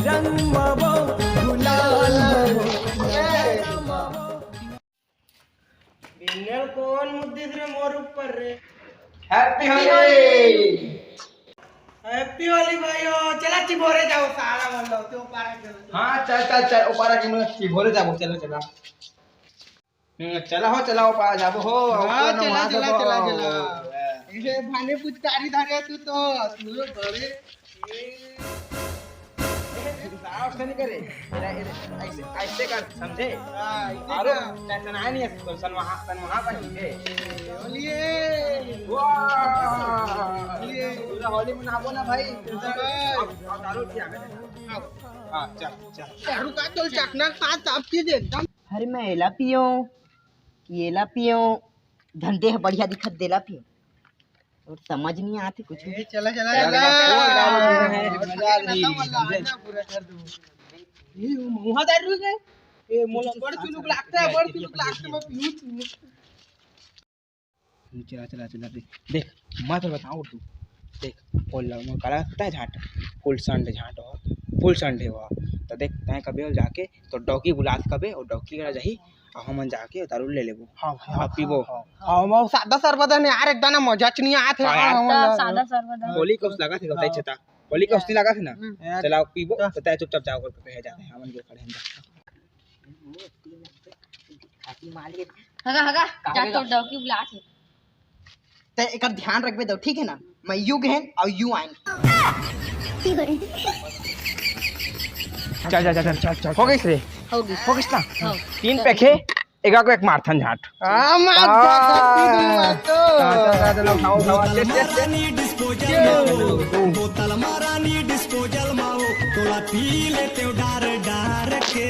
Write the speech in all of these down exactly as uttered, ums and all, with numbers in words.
रंग मावो, गुलाल मावो। बिन्नल कौन मुद्दिस रे मोर ऊपर रे? Happy Holi। Happy Holi भाइयों। चला चिभोरे जाओ, साला बोल लो, तो पारा चलो। हाँ, चल, चल, चल, ओ पारा के मतलब चिभोरे जाओ, चलो, चला। हम्म, चला हो, चला हो, पारा जाबो हो, हाँ, ऊपर चला, नहा चला, देबो चला, हो। चला। इसे भाने पुचकारी धरे तू तो, तू लोग बड़े। साफ से नहीं करे। एला, एला, ऐसे, ऐसे कर, समझे? हाँ, ऐसे और कर। टेंशन आए नहीं है, सन वहाँ, सन वहाँ पर नहीं है। बोलिए। वाह। बोलिए। पूरा होली मनाबो ना भाई। हाँ। अब, अब दारू पिया कर। हाँ, चल, चल। दारू का चल, चखना साथ आप चीज एकदम। अरे मैं एला पियो, कि एला पियो, धंधे ह बढ़िया दिखत देला पियो। और समझ नहीं आती कुछ। ए, चला, चला, चला, चला। चला। मजा आ रही है। पूरा कर दो। ये मुहा दारू के? ए, मोला बड़ चुनुक लागता है, बड़ चुनुक लागता है, मैं पीऊँ, पीऊँ। चला, चला, चला, देख, देख, मत बताओ तू। देख, फुल लग-, मोर काला लगता है झांट, फुल संड झांट हो, फुल संड हो। तो देख, तैं कबे हो जाके, तो डौकी बुलात कबे, और डौकी करा जाही, अउ हमन जाके दारू ले लेबो। हाँ, हाँ, अउ पीबो। हाँ, हाँ। हाँ, वो सादा सरबत है ना यार, एक दाना मजा च नहीं आत है। हाँ यार। हाँ, हाँ, सादा सरबत है। होली कस लगा थे, बताई हाँ। छता। होली कस नहीं लगा थे ना? हम्म। चलाओ पीबो, तो तय चुपचाप जाओ करके कहे जाते हैं, हमन जो खड़े हैं। हगा, हगा, जा तो डौकी बुला थे। ते एकर ध्यान रखबे दो, ठीक है ना? मैं यू गहन और यू आइन। चल, चल, चल, चल, चल, चल। हो गइस रे? हो गइस। हो गइस ना? हाँ। तीन पैक हे, एका को एक मारथन झांट। हाँ, मार दो, हाँ। दो, तीन मार दो। हाँ, चल, चल, चल, उठाओ, उठाओ, चल, चल, चल। बोतल मारानी डिस्पोजल माओ, बोतल मारानी डिस्पोजल माओ, तोला पी लेते हो डार डार के,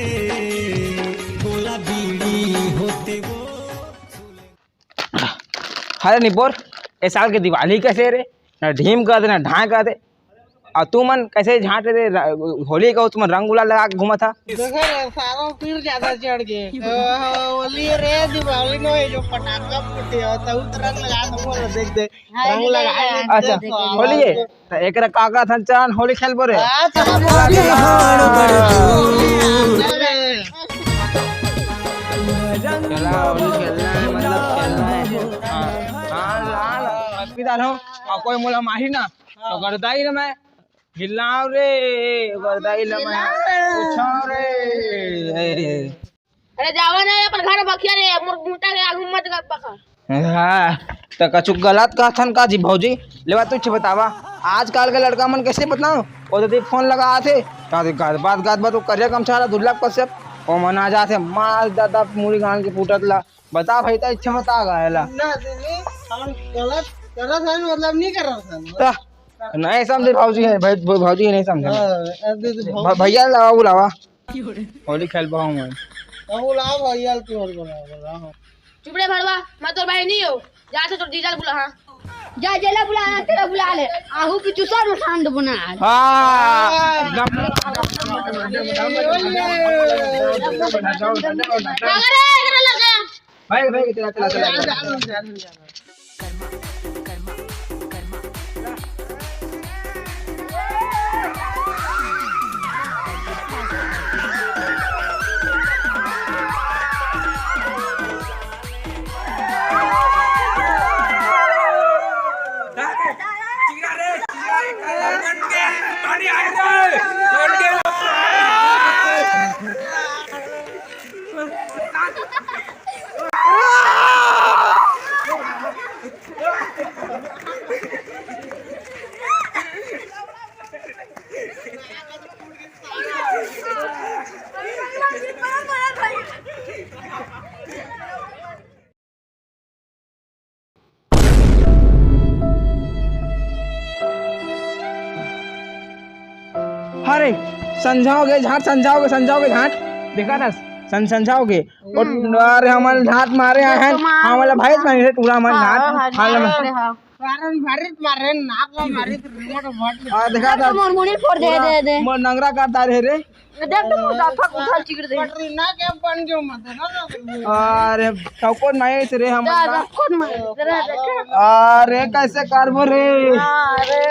बोला बीड़ी होते वो। अरे निपोर, ए साल के दिवाली कइसे रे? ना ढीम कर दे, ना ढांय कर दे। अउ तुमन कइसे झांट रे, र-, होली का तुमन रंग गुलाल लगा के घूमत हा? देखो रे, सारा तीर ज्यादा चढ़ के। अ, होली रे, दिवाली में ये जो पटाखा फूटे हो, तब तो रंग लगा दो, बोलो, देख दे। हाँ, रंग लगा दे, दे, अच्छा, दे, दे। होली है। त एकरा का का थन चरण होली खेलबो रे? हाँ, चलो, चलो। चला, होली खेलना है, मतलब खेलना है। हाँ, हाँ, लाल, अबकी डाल हो, अउ कोई मोला मारी ना, तो गरदाई ना मैं, हिलाओ रे, गरदाई ना मैं, उछाओ रे। अरे जावा ना, अपन घर बखिया रे, मोर बूता के आगू मत कर बखा। हाँ, त कछु गलत कहथन का जी भौजी? लेवा तू च बतावा, आजकल के लड़का मन कइसे बताओ, ओ दे फोन लगा आथे, का दे गात बात, गात बात, ओ करिया गमछा ला दुर्लभ कश्यप, ओ मन आ जाथे, मार दादा मुड़ी गान के फूटत ला, बता भाई, त इच्छा मत आ गया ला। ना दीदी, हम गलत, गलत है, मतलब नहीं कर रहा था। त नहीं समझे भौजी है, भाई, भौजी नहीं समझे। हाँ, अरे दीदी, भ-, भौजी भैया ला बुलावा। होली खेलबो हमन। अब बुलाओ भैया, तू और बुलाओ, बुलाओ। चुप रे भड़वा, मैं तोर भाई नहीं हो। जा तो तोर जीजा ला बुला, हाँ। जा जेला बुलाना, तेला बुला ले। आहू की चुसा में सांड बना। हाँ। भाग रे, इधर लड़का। भाई, भाई, चला, चला, चला, चला। अरे, संझा हो गे झांट, संझा हो गे, संझा हो गे झांट। देखा ना, सं-, संझा हो गे। और हम्म। अरे, हमन झांट मारे आए हैं, तो मार। हमन ला भाई मारे टूरा मन हाँ, झांट। हाँ, हाँ, हाँ, हाँ। कारण भारी मारे, नाक ला मारे, रिमोट मोट। आ, देखा था। मोर मुड़ी फोड़ दे, पूरा दे, दे। मोर नंगरा कर डारे रे। देख तो मुंह दाफा उठा चिकड़ दे। पटरी ना के बन जो मत ना। अरे, ठोको नहीं रे हमन जा, का। जा, कौन मार? जरा देखे। अरे, कैसे करबो रे? अरे।